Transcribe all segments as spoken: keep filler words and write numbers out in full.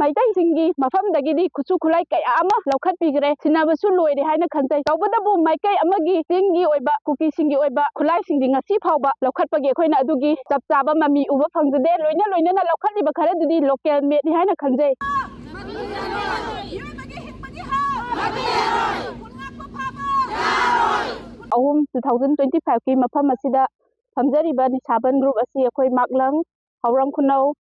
ꯃꯩꯇꯩꯁꯤꯡꯒꯤ ꯃꯐꯝꯗꯒꯤꯗꯤ ꯈꯨꯠꯁꯨ ꯈꯨꯠꯂꯥꯏ ꯀꯌꯥ ꯑꯃ ꯂꯧꯈꯠꯄꯤꯈ꯭ꯔꯦ, ꯁꯤꯟꯅꯕꯁꯨ ꯂꯣꯏꯔꯦ ꯍꯥꯏꯅ ꯈꯟꯖꯩ꯫ ꯇꯧꯕꯇꯕꯨ ꯃꯥꯏꯀꯩ ꯑꯃꯒꯤ ꯆꯤꯡꯒꯤ ꯑꯣꯏꯕ, ꯀꯨꯀꯤꯁꯤꯡꯒꯤ ꯑꯣꯏꯕ ꯈꯨꯠꯂꯥꯏꯁꯤꯡꯗꯤ ꯉꯁꯤ ꯐꯥꯎꯕ ꯂꯧꯈꯠꯄꯒꯤ ꯑꯩꯈꯣꯏꯅ ꯑꯗꯨꯒꯤ ꯆꯞ ꯆꯥꯕ ꯃꯃꯤ ꯎꯕ ꯐꯪꯖꯗꯦ꯫ ꯂꯣꯏꯅ ꯂꯣꯏꯅꯅ ꯂꯧꯈꯠꯂꯤꯕ ꯈꯔꯗꯨꯗꯤ local made ꯅꯤ ꯍꯥꯏꯅ ꯈꯟꯖꯩ꯫ ꯑꯍꯨꯝ, two thousand twenty five ꯀꯤ ꯃꯐꯝ ꯑꯁꯤꯗ ꯐꯝꯖꯔꯤꯕ ꯅꯤꯁꯥꯕꯟ group ꯑꯁꯤ ꯑꯩꯈꯣꯏ ꯃꯥꯛꯂꯪ, ꯍꯥꯎꯔꯝ ꯈꯨꯅꯧ,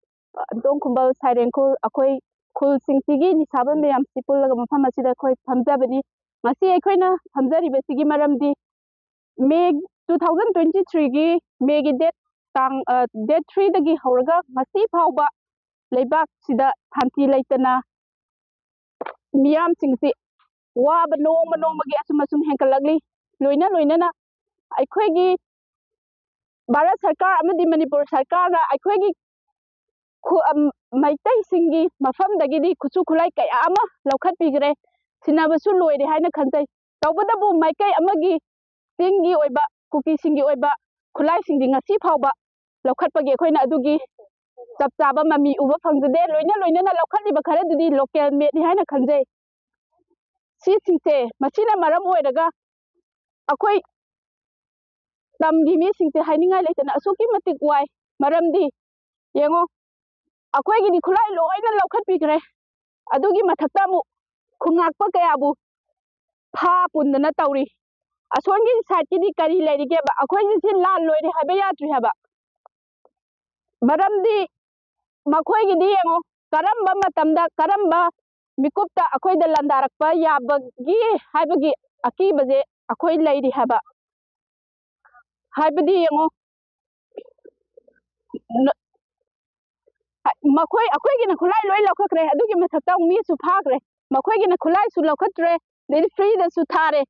ꯑꯟꯇꯣꯡ ꯈꯨꯝꯕꯜ, ꯁꯥꯏꯔꯦꯡ ꯈꯨꯜ, ꯑꯩꯈꯣꯏ ꯈꯨꯜꯁꯤꯡꯁꯤꯒꯤ ꯅꯤꯁꯥꯕꯟ ꯃꯌꯥꯝꯁꯤ ꯄꯨꯜꯂꯒ ꯃꯐꯝ ꯑꯁꯤꯗ ꯑꯩꯈꯣꯏ ꯐꯝꯖꯕꯅꯤ꯫ ꯉꯁꯤ ꯑꯩꯈꯣꯏꯅ ꯐꯝꯖꯔꯤꯕꯁꯤꯒꯤ ꯃꯔꯝꯗꯤ May, two thousand twenty three ꯒꯤ May ꯒꯤ date ꯇꯥꯡ, ꯑ, date three ꯗꯒꯤ ꯍꯧꯔꯒ ꯉꯁꯤ ꯐꯥꯎꯕ ꯂꯩꯕꯥꯛꯁꯤꯗ ꯁꯥꯟꯇꯤ ꯂꯩꯇꯅ ꯃꯤꯌꯥꯝꯁꯤꯡꯁꯤ ꯋꯥꯕ ꯅꯣꯡꯃ ꯅꯣꯡꯃꯒꯤ ꯑꯁꯨꯝ ꯑꯁꯨꯝ ꯍꯦꯟꯒꯠꯂꯛꯂꯤ꯫ ꯂꯣꯏꯅ ꯂꯣꯏꯅꯅ ꯑꯩꯈꯣꯏꯒꯤ ꯚꯥꯔꯠ ꯁꯔꯀꯥꯔ ꯑꯃꯗꯤ ꯃꯅꯤꯄꯨꯔ ꯁꯔꯀꯥꯔꯅ ꯑꯩꯈꯣꯏꯒꯤ ꯈꯨ-, ꯑꯝ, ꯃꯩꯇꯩꯁꯤꯡꯒꯤ ꯃꯐꯝꯗꯒꯤꯗꯤ ꯈꯨꯠꯁꯨ ꯈꯨꯠꯂꯥꯏ ꯀꯌꯥ ꯑꯃ ꯂꯧꯈꯠꯄꯤꯈ꯭ꯔꯦ, ꯁꯤꯟꯅꯕꯁꯨ ꯂꯣꯏꯔꯦ ꯍꯥꯏꯅ ꯈꯟꯖꯩ꯫ ꯇꯧꯕꯇꯕꯨ ꯃꯥꯏꯀꯩ ꯑꯃꯒꯤ ꯆꯤꯡꯒꯤ ꯑꯣꯏꯕ, ꯀꯨꯀꯤꯁꯤꯡꯒꯤ ꯑꯣꯏꯕ ꯈꯨꯠꯂꯥꯏꯁꯤꯡꯗꯤ ꯉꯁꯤ ꯐꯥꯎꯕ ꯂꯧꯈꯠꯄꯒꯤ ꯑꯩꯈꯣꯏꯅ ꯑꯗꯨꯒꯤ ꯆꯞ ꯆꯥꯕ ꯃꯃꯤ ꯎꯕ ꯐꯪꯖꯗꯦ꯫ ꯂꯣꯏꯅ ꯂꯣꯏꯅꯅ ꯂꯧꯈꯠꯂꯤꯕ ꯈꯔꯗꯨꯗꯤ local made ꯅꯤ ꯍꯥꯏꯅ ꯈꯟꯖꯩ꯫ ꯁꯤꯁꯤꯡꯁꯦ, ꯃꯁꯤꯅ ꯃꯔꯝ ꯑꯣꯏꯔꯒ ꯑꯩꯈꯣꯏ ꯇꯝꯒꯤ ꯃꯤꯁꯤꯡꯁꯦ ꯍꯥꯏꯅꯤꯡꯉꯥꯏ ꯂꯩꯇꯅ ꯑꯁꯨꯛꯀꯤ ꯃꯇꯤꯛ ꯋꯥꯏ꯫ ꯃꯔꯝꯗꯤ ꯌꯦꯡꯉꯣ, ꯑꯩꯈꯣꯏꯒꯤꯗꯤ ꯈꯨꯠꯂꯥꯏ ꯂꯣꯏꯅ ꯂꯧꯈꯠꯄꯤꯈ꯭ꯔꯦ꯫ ꯑꯗꯨꯒꯤ ꯃꯊꯛꯇ ꯑꯃꯨꯛ ꯈꯨꯉꯥꯛꯄ ꯀꯌꯥꯕꯨ ꯐꯥ ꯄꯨꯟꯗꯅ ꯇꯧꯔꯤ꯫ ꯑꯁꯣꯝꯒꯤ side ꯀꯤꯗꯤ ꯀꯔꯤ ꯂꯩꯔꯤꯒꯦꯕ? ꯑꯩꯈꯣꯏꯒꯤ ꯁꯤ ꯂꯥꯟ ꯂꯣꯏꯔꯦ ꯍꯥꯏꯕ ꯌꯥꯗ꯭ꯔꯤ ꯍꯥꯏꯕ꯫ ꯃꯔꯝꯗꯤ ꯃꯈꯣꯏꯒꯤꯗꯤ ꯌꯦꯡꯉꯣ, ꯀꯔꯝꯕ ꯃꯇꯝꯗ, ꯀꯔꯝꯕ ꯃꯤꯀꯨꯞꯇ ꯑꯩꯈꯣꯏꯗ ꯂꯥꯟꯗꯥꯔꯛꯄ ꯌꯥꯕꯒꯦ ꯍꯥꯏꯕꯒꯤ ꯑꯀꯤꯕꯁꯦ ꯑꯩꯈꯣꯏ ꯂꯩꯔꯤ ꯍꯥꯏꯕ꯫ ꯍꯥꯏꯕꯗꯤ ꯌꯦꯡꯉꯣ, ꯅ-, ꯍꯥ-, ꯃꯈꯣꯏ, ꯑꯩꯈꯣꯏꯒꯤꯅ ꯈꯨꯠꯂꯥꯏ ꯂꯣꯏ ꯂꯧꯈꯠꯈ꯭ꯔꯦ, ꯑꯗꯨꯒꯤ ꯃꯊꯛꯇ ꯑꯃꯨꯛ ꯃꯤꯁꯨ ꯐꯥꯈ꯭ꯔꯦ꯫ ꯃꯈꯣꯏꯒꯤꯅ ꯈꯨꯠꯂꯥꯏꯁꯨ ꯂꯧꯈꯠꯇ꯭ꯔꯦ, ꯑꯗꯩꯗꯤ free ꯗꯁꯨ ꯊꯥꯔꯦ꯫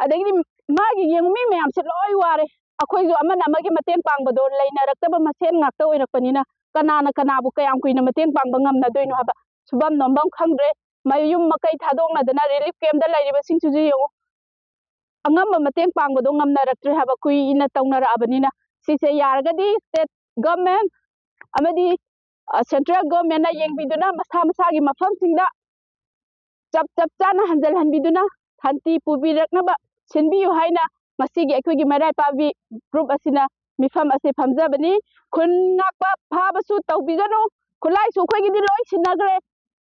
ꯑꯗꯒꯤꯗꯤ ꯃꯥꯒꯤ ꯌꯦꯡꯉꯨ, ꯃꯤ ꯃꯌꯥꯝꯁꯦ ꯂꯣꯏ ꯋꯥꯔꯦ꯫ ꯑꯩꯈꯣꯏꯁꯨ ꯑꯃꯅ ꯑꯃꯒꯤ ꯃꯇꯦꯡ ꯄꯥꯡꯕꯗꯣ ꯂꯩꯅꯔꯛꯇꯕ ꯃꯁꯦꯟ ꯉꯥꯛꯇ ꯑꯣꯏꯔꯛꯄꯅꯤꯅ, ꯀꯅꯥꯅ ꯀꯅꯥꯕꯨ ꯀꯌꯥꯝ ꯀꯨꯏꯅ ꯃꯇꯦꯡ ꯄꯥꯡꯕ ꯉꯝꯅꯗꯣꯏꯅꯣ ꯍꯥꯏꯕ꯫ ꯁꯨꯐꯝ ꯅꯣꯝꯐꯝ ꯈꯪꯗ꯭ꯔꯦ꯫ ꯃꯌꯨꯝ ꯃꯀꯩ ꯊꯥꯗꯣꯛꯅꯗꯅ relief camp ꯇ ꯂꯩꯔꯤꯕꯁꯤꯡꯁꯤꯁꯨ ꯌꯦꯡꯉꯨ꯫ ꯑꯉꯝꯕ ꯃꯇꯦꯡ ꯄꯥꯡꯕꯗꯣ ꯉꯝꯅꯔꯛꯇ꯭ꯔꯦ ꯍꯥꯏꯕ, ꯀꯨꯏꯅ ꯇꯧꯅꯔꯛꯑꯕꯅꯤꯅ꯫ ꯁꯤꯁꯦ ꯌꯥꯔꯒꯗꯤ state government ꯑꯃꯗꯤ ꯁꯦꯟꯇ꯭ꯔꯦꯜ ꯒꯣꯔꯃꯦꯟꯅ ꯌꯦꯡꯕꯤꯗꯨꯅ ꯃꯁꯥ ꯃꯁꯥꯒꯤ ꯃꯐꯝꯁꯤꯡꯗ ꯆꯞ ꯆꯞ ꯆꯥꯅ ꯍꯟꯖꯤꯜꯍꯟꯕꯤꯗꯨꯅ ꯁꯥꯟꯇꯤ ꯄꯨꯕꯤꯔꯛꯅꯕ ꯁꯤꯟꯕꯤꯌꯨ ꯍꯥꯏꯅ ꯉꯁꯤꯒꯤ ꯑꯩꯈꯣꯏꯒꯤ ꯃꯩꯔꯥ ꯄꯥꯏꯕꯤ ꯒ꯭ꯔꯨꯞ ꯑꯁꯤꯅ ꯃꯤꯐꯝ ꯑꯁꯤ ꯐꯝꯖꯕꯅꯤ꯫ ꯈꯨꯟ ꯉꯥꯛꯄ ꯐꯥꯕꯁꯨ ꯇꯧꯕꯤꯒꯅꯨ, ꯈꯨꯠꯂꯥꯏꯁꯨ ꯑꯩꯈꯣꯏꯒꯤꯗꯤ ꯂꯣꯏ ꯁꯤꯟꯅꯈ꯭ꯔꯦ꯫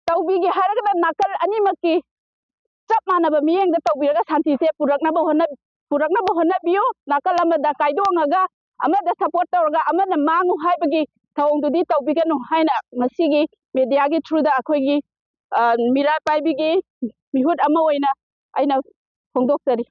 ꯇꯧꯕꯤꯒꯦ ꯍꯥꯏꯔꯒꯅ ꯅꯥꯀꯜ ꯑꯅꯤꯃꯛꯀꯤ ꯆꯞ ꯃꯥꯟꯅꯕ ꯃꯤꯠꯌꯦꯡꯗ ꯇꯧꯕꯤꯔꯒ ꯁꯥꯟꯇꯤꯁꯦ ꯄꯨꯔꯛꯅꯕ ꯍꯣꯠꯅ ꯄꯨꯔꯛꯅꯕ ꯍꯣꯠꯅꯕꯤꯌꯨ꯫ ꯅꯥꯀꯜ ꯑꯃꯗ ꯀꯥꯏꯗꯣꯛꯉꯒ ꯑꯃꯗ ꯁꯞꯄꯣꯔꯠ ꯇꯧꯔꯒ ꯑꯃꯅ ꯃꯥꯡꯉꯨ ꯍꯥꯏꯕꯒꯤ ꯊꯧꯑꯣꯡꯗꯨꯗꯤ ꯇꯧꯕꯤꯒꯅꯨ ꯍꯥꯏꯅ ꯉꯁꯤꯒꯤ ꯃꯦꯗꯤꯌꯥꯒꯤ ꯊ꯭ꯔꯨꯗ ꯑꯩꯈꯣꯏꯒꯤ ꯃꯤꯔꯥ ꯄꯥꯏꯕꯤꯒꯤ ꯃꯤꯍꯨꯠ ꯑꯃ ꯑꯣꯏꯅ ꯑꯩꯅ ꯐꯣꯡꯗꯣꯛꯆꯔꯤ꯫